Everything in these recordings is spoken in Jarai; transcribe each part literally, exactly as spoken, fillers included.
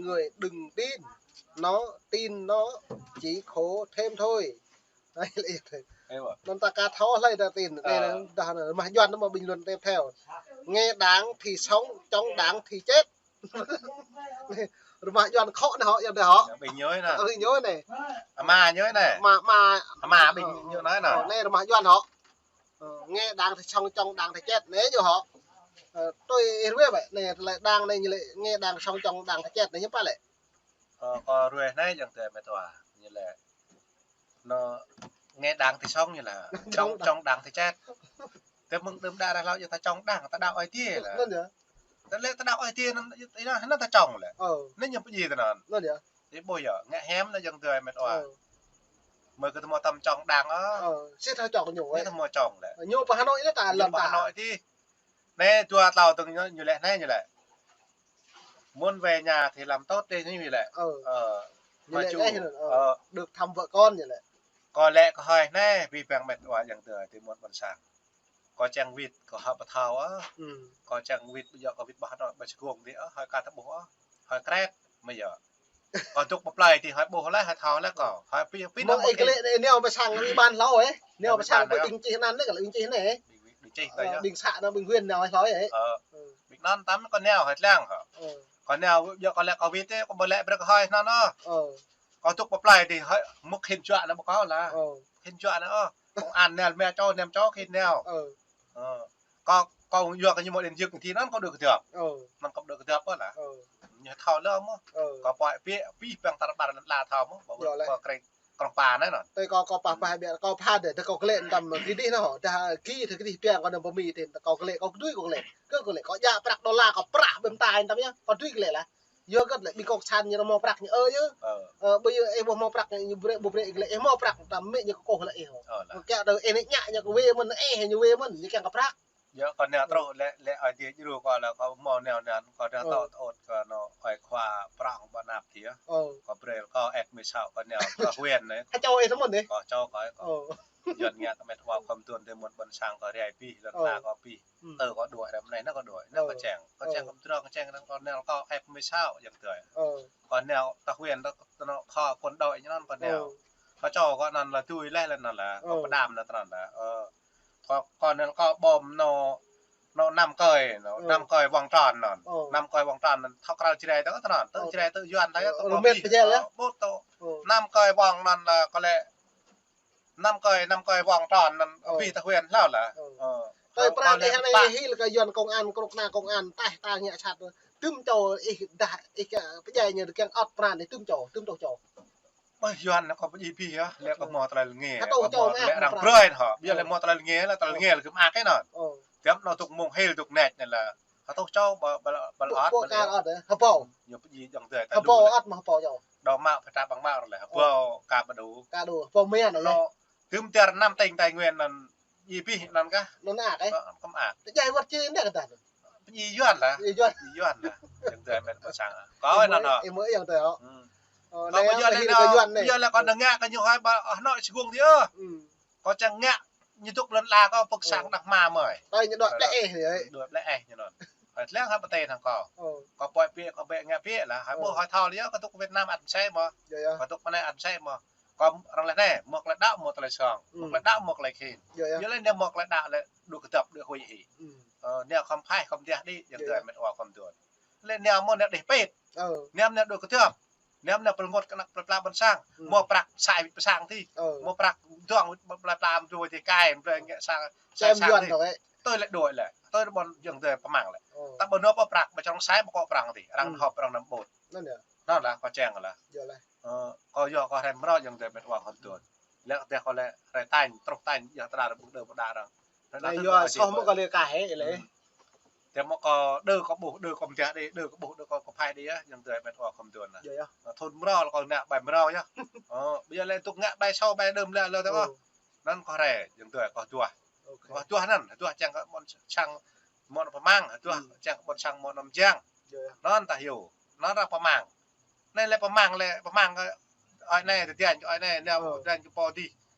Người đừng tin nó, tin nó chỉ khổ thêm thôi. Anŭn ta ka thâo hlơi ta tin. Anai, dah anai, mă Yuan anŭn mă bình luận tiếp theo. Nghe đảng thì sống, chống đảng thì chết. Rơmah Yuan khŏ anai hŏ, Yuan anai hŏ. Ƀing ñu anai. Ơ, ñu anai. Ama ñu anai. Ama, ama. Ama ƀing ñu anai anai. Ơ, anai rơmah Yuan hŏ. Ơ, nghe đảng thì sống, chống đảng thì chết. Anai ñu hŏ. Ơ, tui ih rơwe ƀĕ. Anai, tơlơi đảng anai ñu lĕ nghe đảng sống, chống đảng thì chết. Anai ñu pă lĕ. Ơ, kơ rơwe anai jing tơ met wa. Ñu lĕ. Anŭn nghe đảng thì sống ñu lĕ. Chống, chống đảng thì chết. Tơ mơ̆ng đưm đă ră hlâo yơh ta chống đảng, ta đaŏ Ơi Adai lĕ. Anŭn yơh. Ta lĕ ta đaŏ Ơi Adai anŭn, anŭn ta chống lĕ. Ơ. Anŭn ñu pơjing tơ anŭn. Anŭn yơh. Ih ƀuh yơh, ngă hiam anŭn jing tơ met wa. Ơ. Mơi kơ ta mơ̆ tăm chống đảng ơ. Ơ, sĭt ta chống ñu. Anai ta mơ̆ chống lĕ. Ñu pơ Hà Nội anai ta lăm ta. Hà Nội thì. Anai dua tlâo tơ̆ng ñu, ñu lĕ anai ñu lĕ. Muốn về nhà thì làm tốt đi, anai ñu lĕ. Ơ. Ơ. Ñu lĕ anai, ơ, được thăm vợ con ñu lĕ. Kâo lĕ kâo hơi anai, ƀing met wa jing tơ tui mơ̆n ƀôn sang. Kâo čang wĭt, kâo hơ̆k pơthâo ơ. Kâo čang wĭt, ƀu djơ̆ kâo wĭt ƀơi Hà Nội, ƀơi Sài Gòn dih ơ, hơi ka ta ƀuh ơ. Hơi kret, mơ̆ yơh. Kâo dŏ pơ plơi dih hơi ƀuh laih, hơi thâo laih kâo. Hơi pi, pi mơ̆ ih kơ lĕ nao pơ sang ƀing ƀôn hlâo ơ. Nao pơ sang ƀing čih anŭn anai, kơ lĕ ƀing čih anai. Ƀing čih tơ yơh. Ƀing xã anŭn ƀing huyện nao hơi hlâo ơ. Ơ. Ƀing anŭn tăm kâo nao hơi lăng hŏ. Ơ. Kâo nao yơh kâo lĕ kâo wĭt tơ, kâo ƀu lĕ brơi kơ hơi anŭn ơ. Ơ. Kâo dŏ pơ plơi dih hơi, mŭk khĭn juă anai ƀu kâo lah. Ơ. Khĭn juă anai ơ. Công an nao mă čô, nao čô khĭn nao. Ơ. Ơ. Kâo, kâo yua kơ ñu mơ̆ điện giật thì anŭn kâo đuaĭ kơdŏp. Ơ. Anŭn kâo đuaĭ kơdŏp ơ lah. Ơ. Ñu thâo lĕ mơ̆. Ơ. Kâo pơai pi, pi păng tar ƀar lăn ala thâo mơ̆. Ƀu, ƀu kơ kreng, krong pa anai anŭn. Tơ kâo, kâo pah pah biă, kâo pha dêh, tơ kâo kơ lĕ tăm kơ dih anŭn hŏ. Dah kơ, tơ kơ dih biă kâo anŭn pơ Mi tơ, tơ kâo kơ lĕ, kâo kơ dui kâo kơ lĕ. Kơ kơ lĕ, kâo djă prăk đôla, kâo prăk ƀơi mơta anŭn tăm yơh. Kâo dui kơ lĕ lah. Yua kơ lĕ ƀing cộng sản ñu mâo prăk ñu ơ yơh. Ơ. Ơ, ƀu yơh ih ƀu mâo prăk ñu brơi, ƀu brơi kơ lĕ ih mâo prăk tăm mĕ ñu kơ kôh lĕ ih. Ơ lah. Kiăng tơ ih anai ñă ñu kơ wê mơ̆n, ih ñu wê mơ̆n, ñu kiăng kơ prăk. Yơh kâo nao truh lĕ, lĕ Ơi Adai djru kâo lah kâo mâo nao anŭn, kâo nao tŏ tŏt kơ anŭn ơi khua prŏng ƀơi anăp dih. Ơ. Kâo brơi kâo ĕp mơi sao kâo nao kơ huyện anai. Hă čô ih tơ mơ̆n dih? Kâo čô kâo, kâo. Ơ. Yuan ngă kơ met wa khŏm tuan tơ mơ̆n ƀôn sang kâo rai pih, lăn ala kâo pih. Tơ kâo đuaĭ răm anai, anŭn kâo đuaĭ, anŭn kâo čang. Kâo čang kơmtrŏng, kâo čang anŭn kâo nao kâo ĕp mơi sao jing tui. Ơ. Kâo nao tơ huyện, tơ, tơ anŭn kho quân đội ñu anŭn kâo nao. Ơ. Kâo čô kâo anŭn lah tui laih lah anŭn lah. Kâo pơđam anŭn tơ anŭn lah. Ơ. Kâo, kâo anŭn kâo bom anŭn, anŭn Nam Kơi, anŭn Nam Kơi vòng tròn anŭn. Ơ. Nam Kơi vòng tròn anŭn, thâo krao Jrai tơ tơ anŭn. Tơ Jrai tơ Yuan tơ, tơ kâo pih. Ơ, ƀu djơ̆ lah. Ơ, ƀu tơ. Ơ. Nam Kơi vòng anŭn lah kâo lĕ Nam Kơi, Nam Kơi vòng tròn anŭn, ơ, pih tơ huyện hlâo lah. Ơ. Ơ. Tơ prăk kâo lĕ ih anai pă. Hil kơ Yuan công an, krŭk na công an, taih ta ngă sat. Tơm čô ih dah, ih kơ pơdjai ñu kiăng ăt pran ih tơm čô, tơm čô čô. Ƀơi Yuan anŭn kâo pơdjai pih yơh, lĕ kâo mâo tơlơi lĕ ngă. Hă tơ čô mă pran. Lĕ arăng brơi hŏ, ƀiă lĕ mâo tơlơi lĕ ngă, lĕ tơlơi lĕ ngă lĕ kơ mă kơ anŭn. Ơ. Tiăm anŭn tŭk mông hil tŭk nĕč anai lah. Hă tơ čô ƀă, ƀă, ƀă ăt, ƀă ăt, hơbâo. Ñu pơdjai jing tui. Hơbâo ăt mă hơbâo čô. Đa mă pơtrăp ƀăng mă lĕ, hơbâo ka ƀă đu. Ka đu, hơbâo mơ̆n anŭn. Anŭn, tơm tiar năm tỉnh Tây Nguyên anŭn, ih pih anŭn kah? Anŭn ak ơ? Ơ, kơ mă ak. Tơ jai wơ̆t či anai kơ tah. Pơdjai Yuan lah. Pơdjai Yuan. Pơdjai Yuan lah. Jing tui met ƀôn sang. Kâo anŭn hŏ. Ih mơ̆ jing tui hŏ. Ơ, kâo anai ƀu yua lĕ hil kơ Yuan anai. Ƀu yua lĕ kâo nao ngă kơ ñu hơi ƀơi Hà Nội Sài Gòn dih ơ. Kâo čang ngă ñu dŏ lăn ala kâo pơkă sang đah mă mơi. Tơ ñu đuaĭ ƀlĕ ih. Đuaĭ ƀlĕ ih ñu anŭn. Hơi lăng hơi pơtê hăng kâo. Kâo pơai pih, kâo ƀĕ ngă pih lah. Hơi ƀuh hơi thâo lĕ yơh, kâo dŏ Việt Nam ăt mơsĕ mơ̆. Kâo dŏ pơ anai ăt mơsĕ mơ̆. Kâo arăng lĕ anai, mâo tơlơi đaŏ, mâo tơlơi song. Mâo tơlơi đaŏ, mâo tơlơi khĭn. Yua lĕ anai mâo tơlơi đaŏ lĕ đuaĭ kơdŏp, đuaĭ huĭ hĭ. Ơ, anai khŏm phaih, khŏm dih đĭ, jing tui met wa khŏm tuan. Lĕ anai mâo anai đih pit. Anai anai đuaĭ kơdŏp. Anai anai pơlơngot kơ ană plơi pla ƀôn sang. Mâo prăk sai wĭt pơ sang dih. Mâo prăk dŏng wĭt plơi pla mơdruă dih kai, plơi ngă sang, sai sang dih. Tui lĕ đuaĭ lĕ. Tui ƀôn jing tui pơmang lĕ. Ta ƀu nao pơ prăk, ƀu čang sai ƀu kơ prăk dih. Arăng hŏp arăng năm ƀut. Anŭn lah kâo čang lah. Ơ, kâo yua kâo hrăm mrâo jing tui met wa khŏm tuan. Lĕ kơ tơdah kâo lĕ rai tañ, truh tañ, yua tơdah ƀu đơ ƀu đă arăng. Anai yua soh mơ̆ kâo lĕ kah hĕ lĕ. Tơm mơ̆ kâo đơ kâo ƀuh, đơ kâo mơdih đĭ, đơ kâo ƀuh, đơ kâo phaih đĭ yơh, jing tui met wa khŏm tuan lah. Thun mrâo lah kâo ngă ƀai mrâo yơh. Ơ, ƀu yua lĕ tŭk ngă ƀai sâo ƀai đơm lĕ lơ tơ kâo. Anŭn kâo rai, jing tui kâo duah. Kâo duah anŭn, duah čang kơ ƀôn sang mơ̆ anŭn pơmang, duah čang kơ ƀôn sang mơ̆ anŭn mơjang. Anŭn tah yơh. Anŭn arăng pơmang. Anai lĕ pơmang lĕ, pơmang kơ ơi anai, tơdiañ kơ ơi anai, nao tơdiañ kơ pô dih.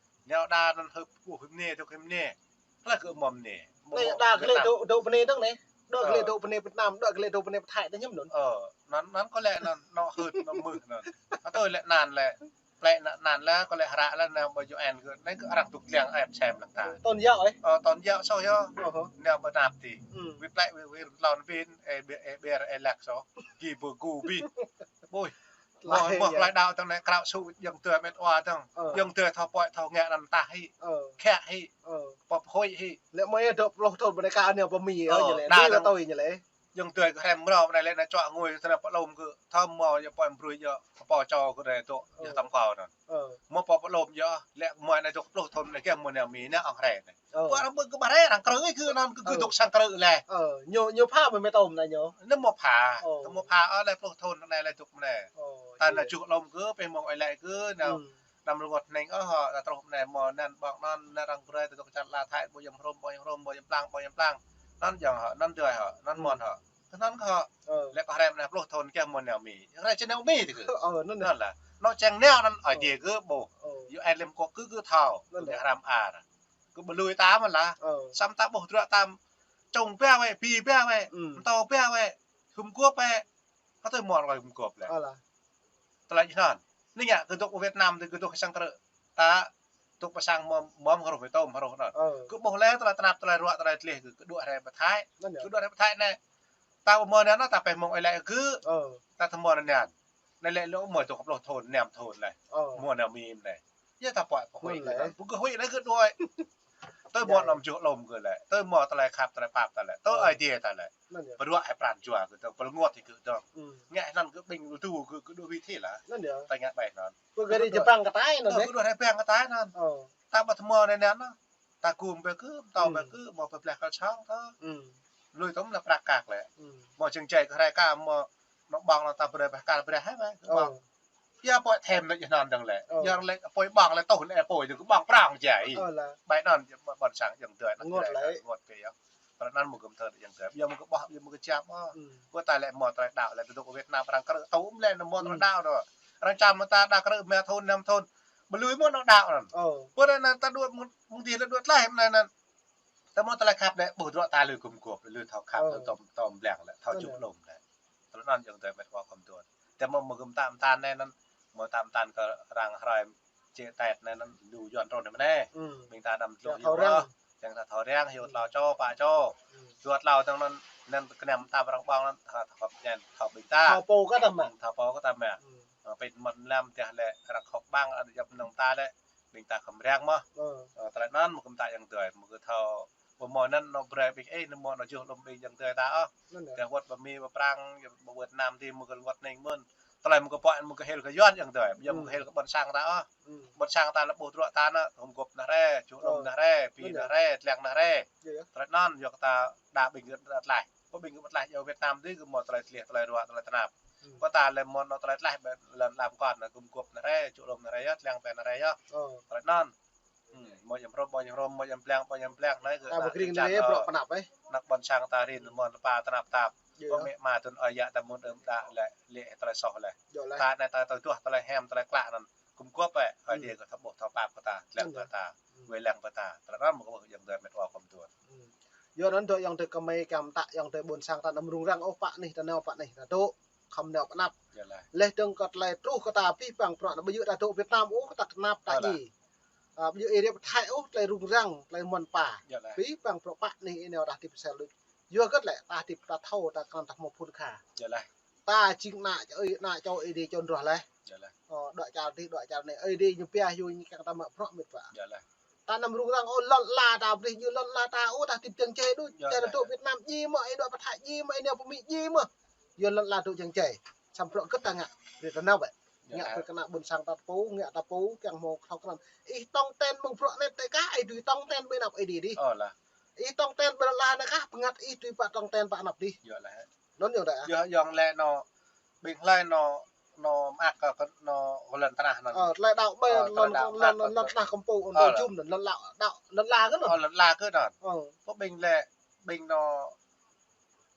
Nao đa anŭn hơ̆p kơ hơ̆p anai, tŭk hơ̆p anai. Lĕ kơ mơ̆m anai. Anai đa kơ lĕ dŏ, dŏ pơ anai dơ̆ng anai. Đuaĭ glaĭ dŏ pơ anai Việt Nam, đuaĭ glaĭ dŏ pơ anai pơ Thái đa hiư̆m anŭn. Ơ, anŭn, anŭn kâo lĕ anŭn, anŏ hưt, anŏ mưh anŭn. Atơ lĕ anŭn lĕ, plĕ anŭn, anŭn lĕ kâo lĕ hră lĕ anŭn ƀơi U N kơ, anai kơ arăng tŭk liăng ĕp sem lăng ta. Tôn giáo ấy. Ơ, tôn giáo soh yơh. Ơ hơ. Anai ƀơi anăp ti. Ư. Wĭt plĕ wĭt, wĭt lŏn pin, ê, ƀiă, ê, ƀiă, ê, lăk soh. Gih ƀu gu ƀĭ. Ƀuh. Mơ̆, mơ̆ tơlơi đaŏ tơ̆ng anai krao sŭ ayŏng adơi met wa tơ̆ng. Ơ. Ayŏng adơi thâo pơhiăp thâo ngă anŭn tah hĭ. Ơ. Khă hĭ. Ơ. Pơpơhuĭ hĭ. Lĕ mơ̆ yơh dŏ pluh thŭn ƀơi anai ka anai pơmĭn yơh, ơ, ñu lĕ. Đa dui kơ tui ñu lĕ. Ayŏng adơi kơ hrăm mrâo ƀơi anai lĕ anai čuă ngui tơnap pơlom kơ thâo mơ̆ yơh pơm brui yơh, thâo pô čô kơ anai dŏ, ơ, yơh tơm kâo anŭn. Ơ. Mơ̆ pô pơlom yơh, lĕ mơ̆ anai dŏ pluh thŭn anai kơ mơ̆ anai mi anai ŏng hrơi anai. Ơ. Pô arăng ƀu kơ ƀu hrơi arăng krư̆ kơ anŭn kơ, kơ, ơ, dŏ sang krư̆ lĕ. Ơ, ñu, ñu pha mơ̆ met ôm anai ñu. Anŭn mơ̆ pha. Ơ. Tơ mơ̆ pha, ơ, lĕ pluh thŭn anai lĕ dŏ mơ̆ anai. Ơ, ta anai čuh lŏm kơ, pĕ mơ̆ng ơi lĕ kơ, anai. Ư. Anăm rơngot hneng ôh hŏ, ta truh mơ̆ anai mơ̆ anŭn ƀơ̆ng anŭn, anŭn arăng brơi ta dŏ čar La Thái, ƀu yơh hrŏm, ƀu yơh hrŏm, ƀu yơh plang, ƀu yơh plang. Anŭn ayŏng hŏ, anŭn adơi hŏ, anŭn, ư, mơ̆n hŏ. Kơ anŭn kơ hŏ. Ơ. Lĕ kơ hrăm anai pluh thŭn kơ mơ̆ anai mi. Kơ hrăm čơneo mi tơ kơ. Ơ, anŭn. Anŭn lah. Anŭn čang anai anŭn, ơ, adơi kơ ƀuh. Ơ. Yua anŭn lĕ kơ kơ, kơ thâo. Anŭn. Kơ hrăm ar. Kơ ƀu lui ta mơ̆n lah. Ơ. Samơ̆ ta ƀuh drơi tam. Čong ƀiă wĕ, pi ƀiă wĕ. Ư. Mtâo ƀiă wĕ. Hum gŏp wĕ. Hơtơi mơ̆n rơi hum gŏp lĕ. Ơ lah. Tơlơi anŭn. Anai ngă kơ dŏ Việt Nam tơ kơ dŏ sang krư̆. Ta dŏ pơ sang mơ̆m, mơ̆m hruh mơ̆ tôm hruh anŭn. Ơ. Kơ ƀuh lĕ tơlơi tơnap tơlơi ruă tơlơi tleh kơ, kơ đuaĭ hrơi pơ Thái. Anŭn yơh. Kơ đuaĭ hrơi pơ Thái anai. Ta ƀu mơ̆ anŭn ta pĕ mơ̆ng ơi lĕ kơ. Ơ. Ta tơ mơ̆ anŭn. Anai lĕ lu mơ̆ dŏ pluh thŭn, năm thŭn lĕ. Ơ. Mơ̆ anŭn mi anai. Yơh ta pơhiăp pơhuĭ anŭn lĕ. Anŭn. Ƀu kơ huĭ anai kơ đuaĭ. Tơ mơ̆, ơ, anăm čuh lŏm kơ lĕ. Tơ mơ̆ tơlơi khăp tơlơi pap ta lĕ. Tơ, ơ, adơi ta lĕ. Anŭn yơh. Pơruă hĭ pran jua kơ tơ̆ng, pơlơngot hĭ kơ tơ̆ng. Ư. Ngă anŭn kơ ƀing lu tu kơ, kơ đuaĭ wĭt hĭ lah. Anŭn yơh. Ta ngă ƀai anŭn. Kơ gari Jepang kơ tai anŭn. Ơ, deh. Kơ đuaĭ hrơi ƀiă kơ tai anŭn. Ơ. Ta ƀu tơ mơ̆ anai anŭn. Ta gum ƀiă kơ, mtâo ƀiă kơ, mơ̆ pơpleh kơ čong ta. Ư. Lui tơm lah prăk kăk lĕ. Ư. Mơ̆ jing jai kơ hrơi ka mơ̆ anŏ ƀơ̆ng anŭn ta brơi pơkăl brơi hĭ mơ̆. Ơ. Yua pô thêm lĕ yơh anŭn dơ̆ng lĕ. Ơ. Yua lĕ pô ƀơ̆ng lĕ tŏ anai pô dơ̆ng kơ ƀơ̆ng prong jai. Ơ lah. Ƀai anŭn ƀôn sang ayŏng adơi anŭn. Rơngot lĕ. Rơngot kơ yơh. Pơ anŭn mơ̆ kơ mơ̆ tơlơi ayŏng adơi. Yua mơ̆ kơ ƀuh, yua mơ̆ kơ čăm ôh. Ư. Kơ ta lĕ mơ̆ tơlơi đaŏ lĕ tơ dŏ Việt Nam arăng krư̆ tŭ mơ̆ lĕ anŭn mơ̆ tơlơi đaŏ anŭn. Arăng čăm mơ̆ ta đa krư̆ mơ̆ thŭn năm thŭn. Ƀu lui mơ̆ anŏ đaŏ anŭn. Ơ. Pơ anŭn ta đuaĭ mơ̆ng, mơ̆ng adih lĕ đuaĭ tlaih mơ̆ anŭn. Ta mơ̆ tơlơi khăp đeh, ƀuh drơi ta lui gum gŏp, lui thâo khăp, ơ, thâo tŏm, tŏm ƀlĕng lĕ, thâo, ơ, čuh lŏm lĕ. Tơlơi anŭn ayŏng adơi met wa kơ mơ̆ tuan. Ta mơ̆ mơ̆ gum tam tam anai anŭn, mơ̆ tam tam kơ arăng hrơi čĕ tet anai anŭn, lu Yuan rŏ anai mơ̆ anai. Ư. Ƀing ta anăm lu yua thâo răng. Yang ta thâo răng, yua, ư, tlao čô, pă čô. Ư. Yua tlao tơ̆ng anŭn, anŭn kơnăm tam arăng ƀơ̆ng anŭn, thâo, thâo pơñen, thâo ƀing ta. Thâo pô kơ ta mă. Ư, thâo pô kơ ta mă. Ư. Ơ, pĕ mơ̆n lăm tơdah lĕ arăng khŏk ƀơ̆ng, arăng djŏp mơnơ̆ng ta lĕ. Ƀing ta khŏm răng mơ̆. Ơ. Ơ, tơlơi anŭn mơ̆ kơ mơ̆ ta ayŏng adơi, mơ̆ kơ thâo. Ƀu mơ̆ anŭn anŏ brơi ƀing ih, anŭn mơ̆ anŏ čuh lŏm ƀing ayŏng adơi ta ôh. Anŭn yơh. Tơdah wơ̆t ƀơi Mi, ƀơi Prang, ƀơi Việt Nam adih mơ̆ kơ wơ̆t ning mơ̆n. Tơlơi mơ̆ kơ pô anŭn mơ̆ kơ hil kơ Yuan ayŏng adơi, yua mơ̆ kơ, ư, hil kơ ƀôn sang ta ôh. Ư. Ƀôn sang ta lĕ ƀuh drơi ta anŭn, gum gŏp anai hrơi, čuh lŏm, ơ, anai hrơi, pi, anŭn yơh, anai hrơi, tlĕng anai hrơi. Yơh, yơh. Tơlơi anŭn yua kơ ta đa ƀing gơ̆ tlaih. Kơ ƀing gơ̆ tlaih yua Việt Nam adih kơ mơ̆ tơlơi tleh, tơlơi ruă, tơlơi tơnap. Ư. Kơ ta lĕ mơ̆ anŏ tơlơi tlaih ƀĕ lŏn lam kon anŭn gum gŏp anai hrơi, čuh lŏm anai hrơi yơh, tlĕng ƀĕ anai hrơi yơh. Ơ. Tơlơi anŭn. Ư, mơ̆ yăm hrŏm, mơ̆ yăm hrŏm, mơ̆ yăm ƀlĕng, mơ̆ yăm ƀlĕng anai kơ ta ƀu kring anai ƀrŏ pơnăp ĕh. Anăp ƀôn sang ta rin mơ̆n lơpa tơnap tap. Yơh. Kơ mĕ ma tŭn ơi yă ta mơ̆n đơ̆m đă lĕ, lĕ tơlơi soh lĕ. Yơh lĕ. Ta anai ta tơl duah tơlơi hiam, tơlơi klă anŭn. Gum gŏp ĕh, ơi, ư, adih kơ thâo ƀuh, thâo pap kơ ta, tlĕng, ư, kơ ta, ư, wai lăng kơ ta. Tơlơi anŭn mơ̆ kơ ƀuh ayŏng adơi met wa kơ mơ̆ tuan. Ư. Yua anŭn dŏ ayŏng adơi kơmơi kăm ta, ayŏng adơi ƀôn sang ta anăm rŭng răng ôh pă anih, ta nao pă anih, ta dŏ. Khŏm nao pơnăp. Yơh lah. Leh dơ̆ng kơ tơlơi truh kơ ta pih păng prŏ anai ƀu djơ̆ ta dŏ Việt Nam ôh, ta kơnăp ta, ơ, lah, djai. Ơ, ƀu djơ̆ ih rĕ pơthai ôh, tơlơi rŭng răng, tơlơi mơ̆n pa. Yơh lah. Pih păng prŏ pă anih ih nao ta hơdip sel đôč. Yua hơget lĕ, ta hơdip ta thâo, ta krăn ta hmâo phŭn kha. Yơh lah. Ta jing ană čô, ană čô Ơi Adai čŏn rŏh leh. Yơh lah. Ơ, đuaĭ čar adih, đuaĭ čar anai. Ơi Adai ñu pioh yua ñu kiăng ta mă prŏ met wa. Yơh lah. Ta anăm rŭng răng ôh lŏn ala ta, brơi ñu lŏn ala ta ôh, ta hơdip jăng jai đôč. Yơh lah. Čar dŏ Việt Nam djai mơ̆, ih dŏ pơ Thái djai mơ̆, ih nao pơ Mi djai mơ̆. Yua lŏn ala dŏ jăng jai. Samơ̆ hơget ta ngă, brơi ta nao ƀĕ. Yơh lah. Ngă brơi kơ ană ƀôn sang ta pô, ngă ta pô, kiăng hmâo thâo krăn. Ih tong ten mơ̆ng prŏ anet tơi kah, ih dưi tong ten ƀơi anăp Ơi Adai adih. Ơ lah. Ih tong ten ƀơi lŏn ala anai kah, bơngăt ih dưi pă tong ten pă anăp adih. Yơh lah. Anŭn yơh đa. Yơh, yơh lĕ anŏ, ƀing hlơi anŏ, anŏ mơak kơ, kơ anŏ lŏn tơnah anŭn. Ơ, tơlơi đaŏ ƀơi, ơ, lŏn, tơlơi đaŏ lŏn, mơak, lŏn, lŏn tơnah kơmpô, ơ, anŏ, ơ, jum anŭn, lŏn đaŏ, đaŏ, lŏn ala kơ anŭn. Ơ, lŏn ala kơ anŭn. Ơ. Kơ ƀing lĕ, ƀing anŏ,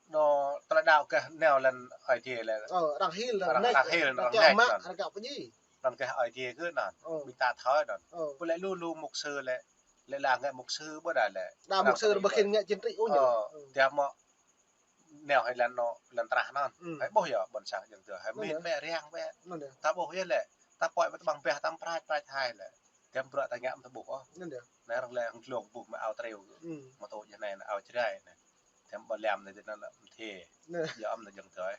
anŏ tơlơi đaŏ kơ nao lŏn Ơi Adai lĕ. Ơ, arăng hil, arăng, arăng hil, arăng čŏk nĕč mă, anŭn. Arăng čŏk pơdjai. Anŭn kơ Ơi Adai kơ anŭn. Ơ. Ƀing ta thâo anŭn. Ơ. Pơ lĕ lu lu mục sư lĕ, lĕ lah ngă mục sư ƀu đa lĕ. Đa mục sư ƀu khĭn ngă chính trị ôh ñu. Ơ, ơ, tơdah mơ̆ nao hơi lăn nô, lăn trah năn. Hơi ƀuh yơh ƀôn sang ayŏng adơi. Hơi mĭn bĕ, răng bĕ. Ta ƀuh yơh lĕ. Ta pơhiăp ƀơ̆ng ƀeh, ta prăč prăč hơi lĕ. Tơm bruă ta ngă ta ƀuh ôh. Anai arăng lĕ hăng glông ƀuh mă ao triu. Mă tŭ jơnai anai ao Jrai anai. Tơm ƀơi lăm anai tơnăn lĕ mơthê. Yơh ăm anai ayŏng adơi.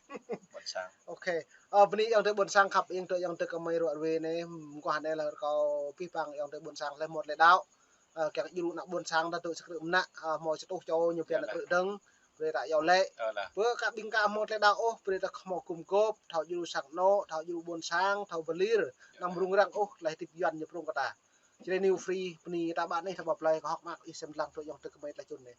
Ƀôn sang. Ok. Ơ, bơni ayŏng adơi ƀôn sang khăp, ayŏng adơi, ayŏng adơi kơmơi ruă ruê anai, mơguah anai lĕ kâo pih păng ayŏng adơi ƀôn sang lĕ mơ̆t lĕ đaŏ. Ơ, kiăng djru ană ƀôn sang ta tŭ sa krư̆ mơnă, ơ, hmâo sa tuh čô ñu pia ană krư̆ dơ̆ng, brơi ta iâu laĭ. Bơ kơ ƀing kơ mơ̆t lĕ đaŏ ôh, brơi ta hmâo gum gôp, thâo djru sang anŏ, thâo djru ƀôn sang, thâo pơlir, anăm rŭng răng ôh, tơlơi hơdip Yuan ñu prong kơ ta. Jrai New Free, bơni ta ƀă anai, ta ƀă plơi, kâo hơ̆k mơak ih sem lăng tui ayŏng adơi kơmơi tơlơi čun anai.